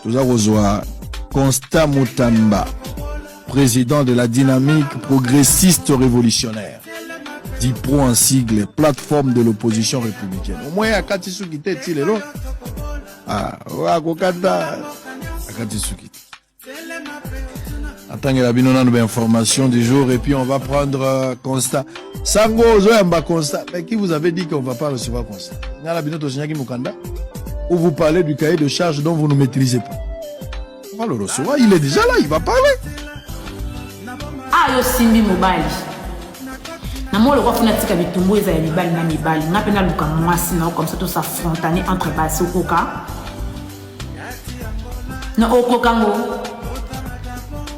Toza kozwa Constant Mutamba, président de la dynamique progressiste révolutionnaire, dit pro en sigle, plateforme de l'opposition républicaine. Au moins akati suki te ti lelo. Ah, akokata akati suki te. Atangela bino nanu ba information du jour et puis on va prendre euh, constat. Sango ozoyamba constat. Mais qui vous avait dit qu'on va pas recevoir constat? Ngala bino tosignaki mokanda ou vous parlez du cahier de charge dont vous ne maîtrisez pas. On va le recevoir, il est déjà là, il va parler. Ah yo simbi mobali. Na moi lokwa funa tika bitumbu eza ya mibali na mibali. Nga pe naluka mwasi na comme ça to s'affronter entre basi okoka. Na okoka ngo.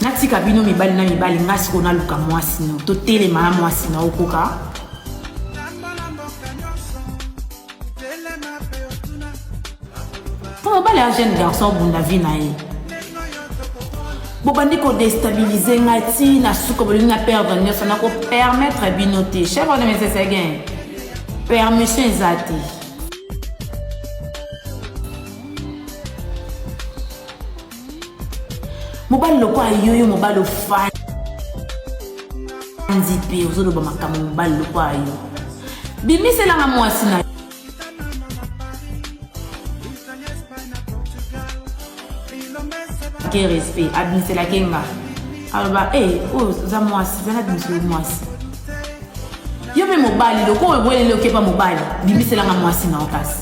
Natika bino mibali na mibali nga sikoyo naluka mwasi no. Totelema na mwasi na okoka. mpo mobali ya jeune garçon obunda vie na ye bobandi kodestabilize ngai ti na suka bolingi na perdre nyonso nakopermettre bino te chef wana mesesegen permission eza te mobali lokola yoyo mobali ofandi mpe ozoloba makambo mobali lokola yo bimiselanga mwasi na ke respect abimiselaki nga aloba e eh, oyo oza mwasi zala bimiselo mwasi yo mpe mobali lokola oboyeleli okepa mobali bimiselanga mwasi na yo kasi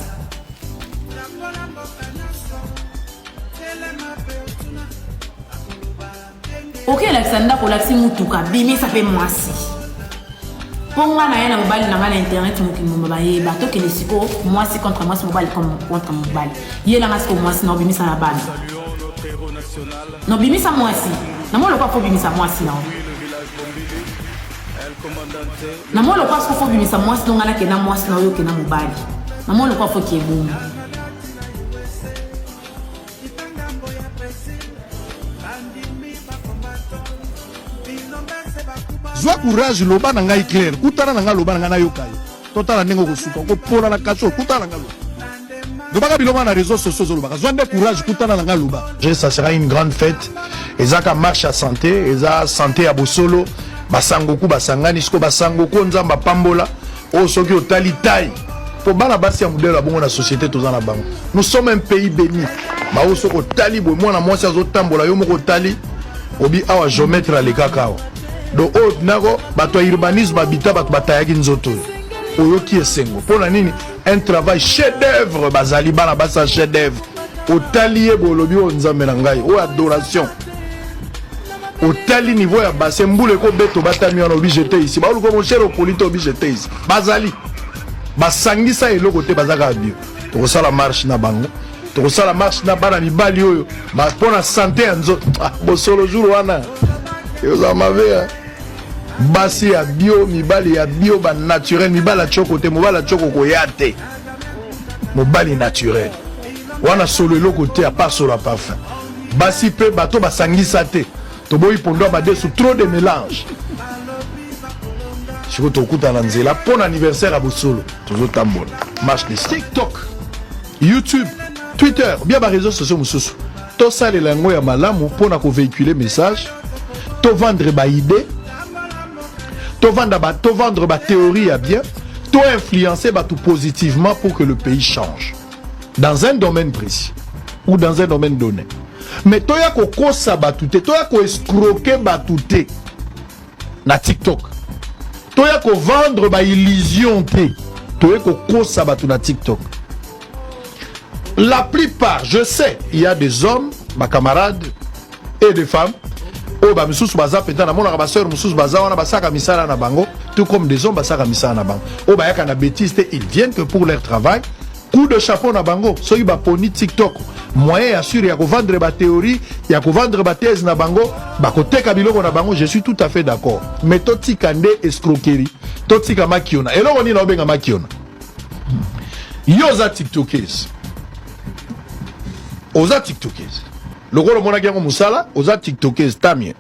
oke elakisa ndako olakisi motuka bimisa mpe mwasi mpo nga na ye na mobali na ngai na internet mokili moma bayeba tokende siko mwasi contre mwasi mobali contre mobali yelanga siko mwasi na obimisa na bana na obimisa mwasi na mwa lokwa fo obimisa mwasi na na mwa lokwa siko fo obimisa mwasi no ngai nakenda mwasi na oyo okenda mobali na mwa lokwa fo kiebongo Zwa courage loba na ngai clair, kutana na ngai loba na ngai nayoka yo. Totala ndenge okosuka, okopola na kasho, kutana na ngai loba. Lobaka biloko na réseaux sociaux ozolobaka. Zwa nde courage kutana na ngai loba. Ça sera une grande fête. Ezaka marche à santé, eza santé ya bosolo, basangoku basangani siko basangoku Nzambe apambola. Oyo soki otali taille po bana basi ya modèle ya bongo na société toza na bango. Nous sommes un pays béni. Baoyo soki otali boye mwana mwasi azotambola yo moko otali obi awa géomètre alekaka awa. Donc oyo nako bato ya urbanisme habitat bato batayaki nzoto oyo. Oyoki esengo mpo na nini? Un travail chef d'œuvre bazali bana basi ya chef d'œuvre. Otali ye boye olobi oyo Nzambe na ngai, oyo adoration. Otali niveau ya bassin mbula ekobeta obatami wana obi jete ici baoluka mon cher opoli te obi jete ici bazali basangisa eloko te baza kaka bio tokosala marche na bango tokosala marche na bana mibali oyo mpo na sante ya nzoto ah, bosolo jour wana ekozala mabe basi ya bio mibali ya bio ba naturel mibali ya choko te mobali ya choko koya te mobali naturel wana solo eloko te apart solo ya parfum basi pe bato basangisa te toboyi pondo ya madesu trop de mélange sikoyo tokutana na nzela mpo na anniversaire ya bosolo tozotambola marche de tiktok youtube twitter bia ba réseaux sociaux mosusu tosalela yango ya malamu mpo na kovéhicule message tovendre baidée tovanda ba tovendre ba théorie ya bien to influencer bato positivement pour que le pays change dans un domaine précis ou dans un domaine donné mais toya kokosa bato te toya koescroke bato te na tiktok toya kovendre ba illusion te toye kokosa bato na tiktok la plupart je sais il y a des hommes ba camarades et des femmes oyo bamisusu baza mpenza namonaka basœur mosusu baza wana basalaka misala na bango tout comme des hommes basalaka misala na bango oyo bayaka na bêtise te ils viennent que pour leur travail coup de chapeau na bango soki baponi tiktok moyen ya sur ya kovendre bathéorie ya kovendre bathèse na bango bakoteka biloko na bango je suis tout à fait d'accord mais totika nde escroquerie totika makiona eloko nini naobenga makiona yo oza tiktokeuse oza tiktokeuse lokola omonaki yango mosala oza tiktokeuse tamie.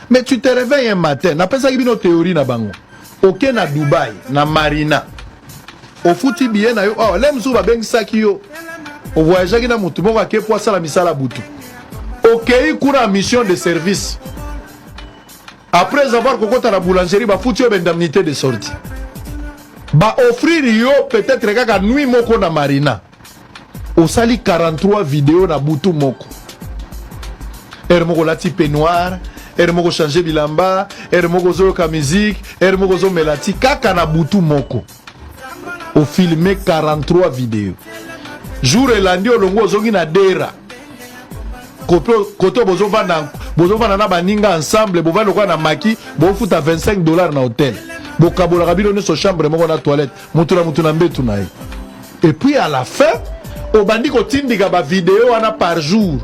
Mais tu te réveilles un matin, napesaki bino théorie na bango. Oke na Dubai, na Marina. Ofuti billet na yo awa, le mosusu babengisaki yo. Ovoyageaki na motu moko ake po asala misala butu. Okei kuna mission de service. Après avoir kokota na boulangerie, bafuti yo ba indemnité de sortie. Ba offrir yo peut-être kaka nuit moko na Marina. Osali 43 video na butu moko. Heure moko olati peignoir, heure moko change bilamba, heure moko ozoyoka musique, heure moko ozomela ti, kaka na butu moko. Ofilme 43 video. Jour elandi, olongo, ozongi na dera kote bozovanda, bozovanda na baninga ensemble, bovandi lokola na maki, bofuta 25 $ na hotel, bokabolaka bino nyonso chambre moko na toilette, mutu na mutu na mbetu na ye. Et puis à la fin, obandi kotindika bavideo wana par jour,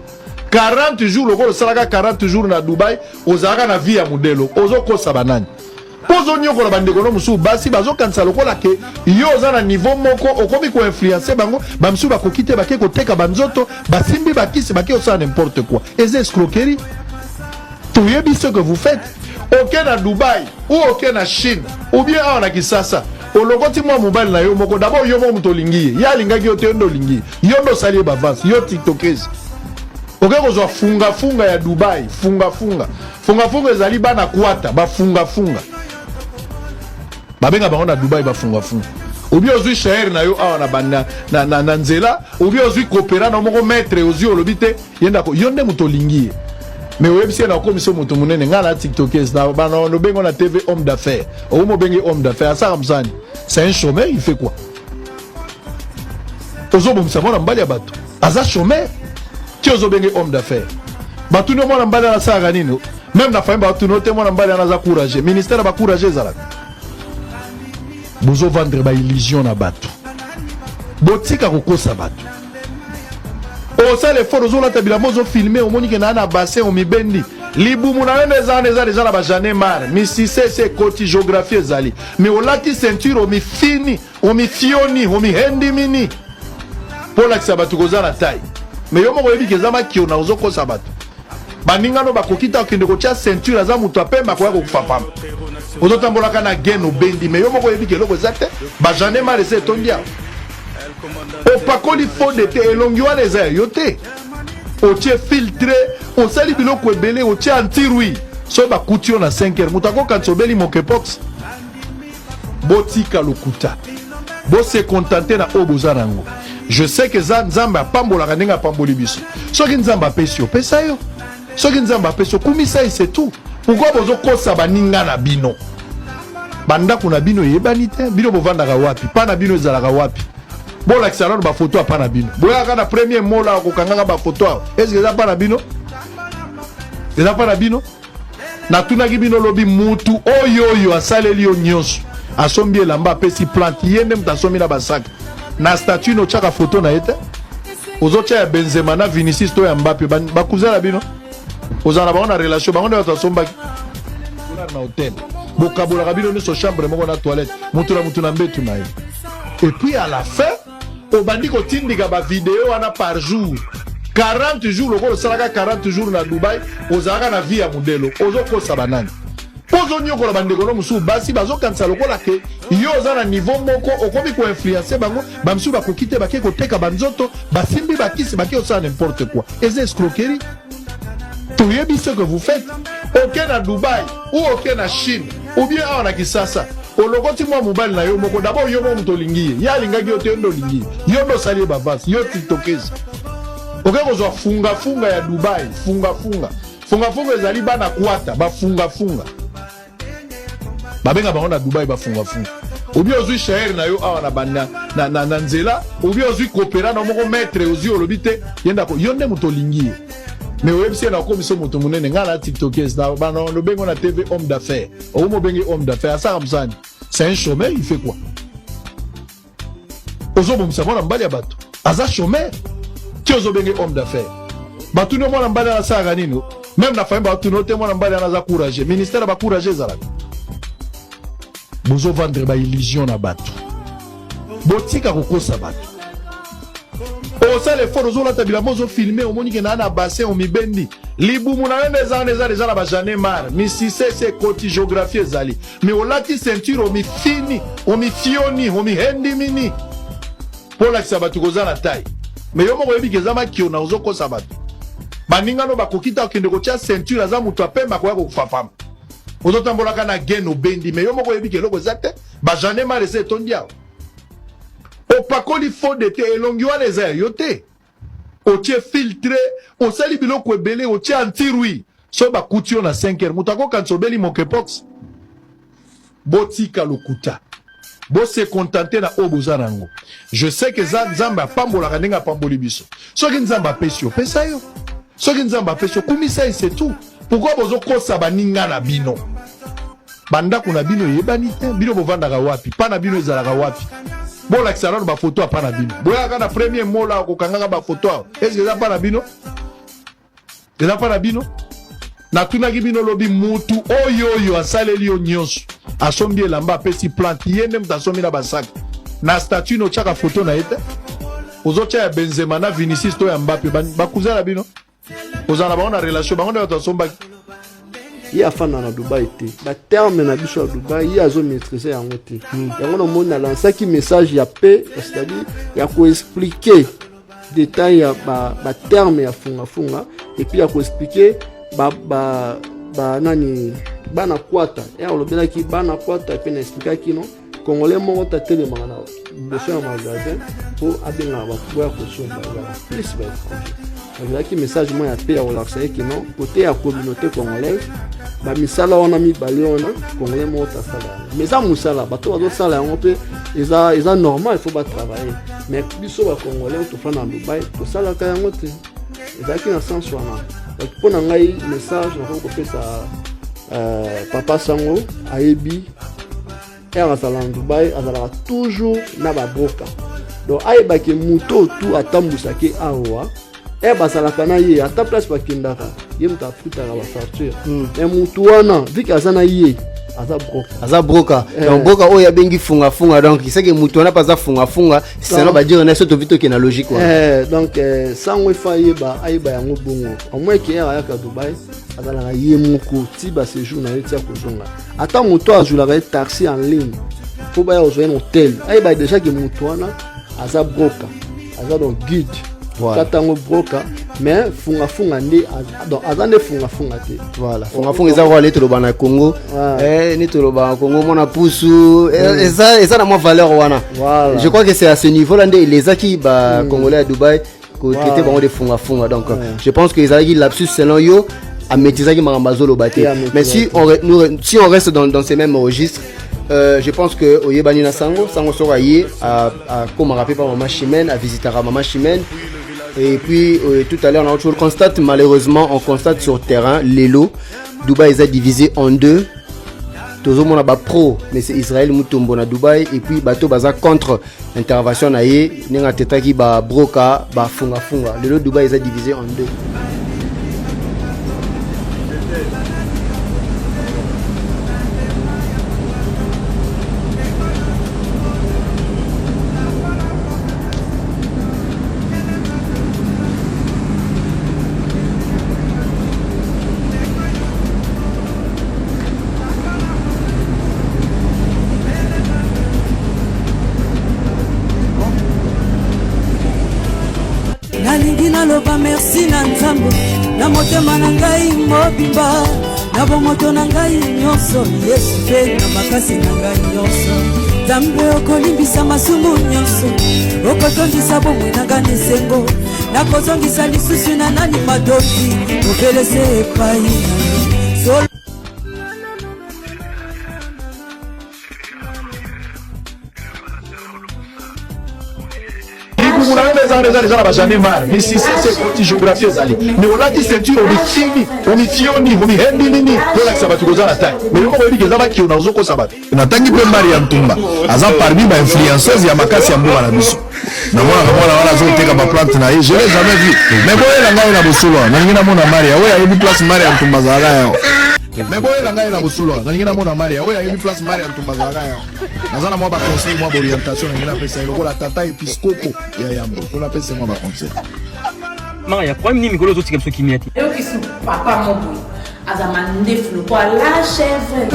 40 jours. Lokola osalaka 40 jours na Dubai, ozalaka na vie ya modelo. Ozokosa banani? Mpo ozonyokola bandeko no mosusu basi, bazokanisa lokola ke yo oza na niveau moko, okomi koinfluencer bango. Bamisusu bakoki te, bake koteka banzoto, basimbi bakisi, bake kosala n'importe quoi. Eza escroquerie. Toyebi ce que vous faites. Oke na Dubai ou oke na Chine ou bien awa na Kisasa, olokoti mwa mobali na yo moko. D'abord yo moko moto olingi ye, ye alingaki yo te, yo nde olingi ye, yo nde osali ye bavance. Yo tiktokese, oke kozwa fungafunga ya Dubai. Fungafunga, fungafunga ezali bana kwata, bafungafunga, babenga bango na Dubai bafungafunga. Obi ozwi chaire na yo awa na nzela, obi ozwi kopera na moko maître, ozwi, olobi te ye ndako, yo nde moto olingi ye, mais oyebisi ye na okomisa moto monene. Ngai na tiktokese na bana obengo na TV homme d'affaires, okomi obenge homme d'affaires, asaka mosani, c'est un chômeur, il fait quoi? Ozobomisa mwana mobali ya bato, aza chômeur, ti ozobenge homme d'affaires. Batuni yo mwana mobali wana asalaka nini? Même na famille batuni yo te mwana mobali wana aza courage. Ministère ya bacourage ezalaka. Bozovendre baillusion na bato, botika kokosa bato. Osala effort, ozolata bilamba, ozofilme, omoni ke naa na bassin, omibendi libumu na yo nde eza wana, eza deja na bajane mare misise esi ekoti, géographie ezali, mais olati ceinture, omifini, omifioni, omihendimini mpo olakisa bato koza na taille, mais yo moko oyebi ke eza makiona. Ozokosa bato. Baningano bakoki ta okende kotia ceinture, aza moto apemba, akoya kokufa pamba. Ozotambolaka na gaine, obendi, mais yo moko oyebi ke eloko eza te, bajane mare eza etondi awa. Opakoli fond de teint, elongi wana eza ya yo te. Otie filtre, osali biloko ebele, otie antirouille. Soki bakuti yo na 5 heures, moto akokanisa obeli monkeypox. Botika lokuta, bose contenter na oyo boza nango. Je sais que eza Nzambe apambolaka ndenge apamboli biso. Soki Nzambe apesi yo, pesa yo. Soki Nzambe apesi yo, kumisa ye, c'est tout. Pourquoi bozokosa baninga na bino? Bandako na bino eyebani te. Bino bovandaka wapi? Pa na bino ezalaka wapi? Bolakisa nano bafoto ya pa na bino. Boyaka na premier mola kokangaka bafoto awa, eske eza pa na bino? Eza pa na bino? Natunaki bino lobi, mutu oyo oyo asaleli yo nyonso, asombi elamba, apesi plante, ye nde moto asombi na basaka na statut, otiaka foto na ye te. Ozotia ya Benzema na Vinicius to ya Mbappe, bakuza na bino, ozala na bango na relation, bango nde bato asombaki na hotel, bokabolaka bino nyonso chambre moko na toilette, mutu na mutu na mbetu na ye. Et puis à la fin, obandi kotindika bavideo wana par jour, 40 jours. Lokola osalaka 40 jours na Dubai, ozalaka na vie ya modelo. Ozokosa banani? Mpo ozonyokola bandeko no mosusu basi, bazokanisa lokola ke yo oza na niveau moko, okomi koinfluencer bango. Bamisusu bakoki te, bake koteka banzoto, basimbi bakisi, bake kosala n'importe quoi. Eza escroquerie. Toyebi ce que vous faites. Oke na Dubai ou oke na Chine ou bien awa na Kisasa, olokoti mwa mobali na yo moko. D'abord yo moko moto olingi ye, ye alingaki yo te, yo nde olingi ye, yo nde osali ye bavance. Yo tiktokese, oke kozwa fungafunga ya Dubai. Fungafunga, fungafunga ezali bana kwata, bafungafunga, babenga bango na Dubai bafungafunga. Obi ozwi chaire na yo awa na nzela, obi ozwi kopera na moko maître, ozwi, olobi te ye ndako, yo nde moto olingi ye, mais oyebisi ye na okomisa moto monene. Ngai na tiktokese na bana obengo na TV homme d'affaires, okomi obenge homme d'affaires, asaka mosani, c'est un chômeur, il fait quoi? Ozobomisa mwana mobali ya bato, aza chômeur, ti ozobenge homme d'affaires. Batuni yo mwana mobali wana asalaka nini? Même na famille batuni yo te mwana mobali wana aza courage. Ministère ya bacourage ezalaka. Bozovendre baillusion na bato, botika kokosa bato. Osala effort, ozolata bilamba, ozofilme, omoni ke naa na bassin, omibendi. Libumu na yo nde eza wana, eza deja na ba j'en marre, misise esi ekoti, geographie ezali, mais olati ceinture, omifini, omifioni, omihendimini mpo olakisa bato koza na taille, mais yo moko oyebi ke eza makiona, ozokosa bato. Baninga no bakoki ta okende kotia ceinture, aza moto apema akoya kokufafama, ozotambolaka na gaine obendi, mais yo moko oyebi ke eloko eza te, ba j'en ai marre esi etondi awa. Opakoli fond de te, elongi wana eza ya yo te. Otie filtre, osali biloko ebele, otie anti-rouille. Soki bakuti yo na 5 heures, moto akokanisa obeli monkeypox. Botika lokuta. Bo se contenter na oyo boza na yango. Je sais que eza Nzambe apambolaka ndenge apamboli biso. Soki Nzambe apesi yo, pesa yo. Soki Nzambe apesi yo, kumisa ye, c'est tout. Pourquoi bozokosa baninga na bino? Bandako na bino eyebani te, bino bovandaka wapi? Pa na bino ezalaka wapi? Bolakisa nano bafoto ya pa na bino. Boyaka na premier mola kokangaka bafoto awa. Est-ce que eza pa na bino? Eza pa na bino? Natunaki bino lobi, mutu oyo oyo asaleli yo nyonso, asombi elamba, apesi plante, ye nde moto asombi na basaka na statut, no otiaka foto na ye te. Ozotia ya Benzema na Vinicius to ya Mbappe, bakuza na bino, ozala na bango na relation, bango nde bato basombaki. Ye afanda na Dubai te, baterme na biso ya Dubai ye azomaîtrise yango te. Yango namoni nalansaki message ya paix, c'est-à-dire ya koexpliquer détail ya baterme ya fungafunga, et puis ya koexpliquer ba nani bana kwata. Ye alobelaki bana kwata, mpe na expliquaki no Congolais moko tatelemaka na liboso ya magasin mpo abengaka bato boya kosomba, ezalaka plus baétranger. Azalaki message moko ya pe ya kolakisa ye kino kote ya communauté congolaise, bamisala wana mibale wana Congolais moko tasala yango, mais eza mosala bato bazosala yango mpe eza normal, il faut batravailler. Mais biso Bacongolais tofanda na Dubai tosalaka yango te. Ezalaki na sens wana. Donc mpo na ngai, message nakoki kopesa papa Sango, ayebi ere azala na Dubai, azalaka toujours na babroka. Donc ayebaki moto oyo tu atambwisaki awa, ere bazalaka na ye, ata place bakendaka, ye moto afutaka bafacture. Mais motu wana vike aza na ye, aza broka. Aza broka. Donc broka oyo abengi fungafunga, donc c'est que moto wana mpe aza fungafunga, sinon badire na so tovi tokende na logique wana. Donc Sango efa ayeba yango bongo, au moins ke ere ayaka Dubai azalaka ye moko ti baséjour na ye ti akozonga. Ata moto azwelaka ye taxi en ligne mpo baya kozwa ye na hotel, ayeba déjà ke moto wana aza broka, aza donc guide. Kata yango broka, mais fungafunga nde donc aza nde fungafunga te. Voilà, fungafunga eza roi toloba na Congo, ni toloba na Congo mona pusu, eza na mwa valeur wana. Je crois que c'est à ce niveau là nde elezaki Bacongolais ya Dubai kotraiter bango de fungafunga. Donc je pense que ezalaki lapsus selon yo, amaîtrisaki makambo azoloba te. Mais si on reste dans ces mêmes registres, je pense que oyebani na Sango. Sango soko aye akomaka mpe pa Mama Chimène, avisitaka Mama Chimène. Et puis tout à l'heure on constate, malheureusement on constate sur terrain, lelo Dubaï eza divisé en deux. Tozomona bapro mais c'est Israël Mutombo na Dubaï, et puis bato baza contre intervention na ye ndenge atetaki babroka bafungafunga. Lelo Dubaï eza divisé en deux. Nalingi naloba merci na Nzambe na motema na ngai mobimba, na bomoto na ngai nyonso, Yesu, mpe na makasi na ngai nyonso. Nzambe, okolimbisa masumu nyonso, okotondisa bomoi na ngai na esengo. Nakozongisa lisusu na nani matoki kopelese epai na yo. Libumu na yo nde eza wana, eza deja na ba j'en ai marre, misise esi ekoti, géographie ezali, mais olati ceinture, omifini, omifioni, omihendi nini mpo olakisa bato koza na taille, mais yo moko oyebi ke eza makiona, ozokosa bato. Natangi mpe Maria Ntumba, aza parmi bainfluenceuse ya makasi ya mboka na biso. Namonaka mwana wana azoteka baplante na ye, je l'ai jamais vu, mais boyela ngai na bosolo wana, nalingi namona Maria oyo ayebi place Maria Ntumba azalaka yawa. Mais boyela ngai na bosolo wana, nalingi namona Maria oyo ayebi place Maria Ntumba azalaka yawa. Naza na mwa baconseil, mwa baorientation nalingi napesa ye lokola tata episkopo ya yambo mpo napesa ye mwa baconseil. Maria, problème nini mikolo ozotika biso kimia te? Yoki su papa moko aza mandefu lokola la chèvre.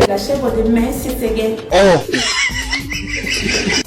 La chèvre de Mesesege. Oh.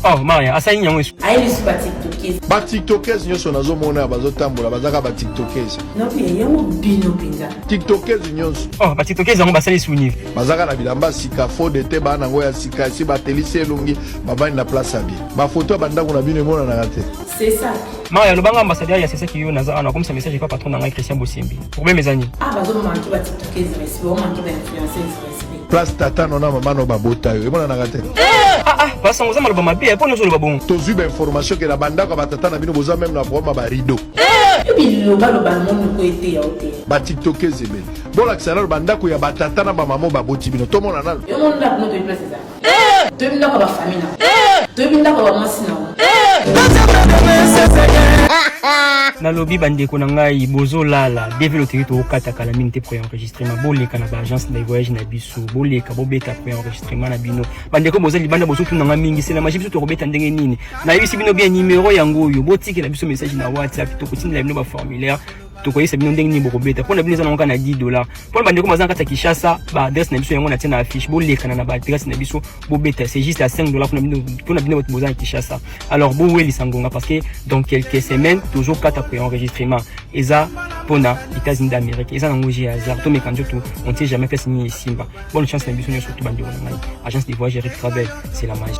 Oh, Maria, asali nini yango esu? Aye lisusu ba tiktokese. Ba tiktokese nyonso nazomona bazotambola bazaka ba tiktokese. Noki yango bino mpenza. Tiktokese nyonso. Oh, ba tiktokese yango basali su nini? Bazaka na bilamba sika faux de te bana yango ya sika esi batelisi elongi bavandi na place ya bien. Ba photo ya bandako na bino emonanaka te. C'est ça. Maria, lobanga ambassadeur ya sesaki yo naza wana komisa message epa patron na ngai Christian Bosembe. Problème eza nini? Ah, bazo manquer ba tiktokese respect, ba manquer ba influenceuse respect. Place tata no na mama no babota yo emonanaka te. Ah ah, basango oza maloba mabe, mpo nyonso oloba bongo. Tozwi ba information ke na bandako ya batata na bino boza meme na problème ya ba rideau. Yo bilobaloba na monoko eteya yo te. Ba tiktokese ebele. Bolakisa nano bandako ya batata na bamama baboti bino tomona nano. Yo moni ndako no toyebi place eza. Toyebi ndako ya bafamille na toyebi ndako ya bamwasi na yo. Nalobi bandeko na ngai bozolala DV loterie tokokata kala mingi te préenregistrement boleka na baagence de voyage na biso boleka bobeta préenregistrement na bino bandeko boza libanda bozotuna ngai mingi sela magie biso tokobeta ndenge nini nayebisi bino bien numero yango oyo botikela biso message na whatsapp tokotindela bino baformulaire tokoyebisa bino ndenge nini bokobeta mpo na bino eza nango kaka na 10 dollars mpo na bandeko baza na kati ya kinshasa baadresse na biso yango na tie na affiche bolekana na baadresse na biso bobeta c'est juste à 5 dollars mpo na bino bato boza na kinshasa. Alors bowelisa ngonga parce que dans quelques semaines tozokata préenregistrement eza mpona États-Unis d'Amérique eza nango jeu hasard tomeka nzoto on ne sait jamais place nini esimba. Bonne chance na biso nyonso to bandeko na ngai. Agence de voyage Eric Travel, c'est la magie.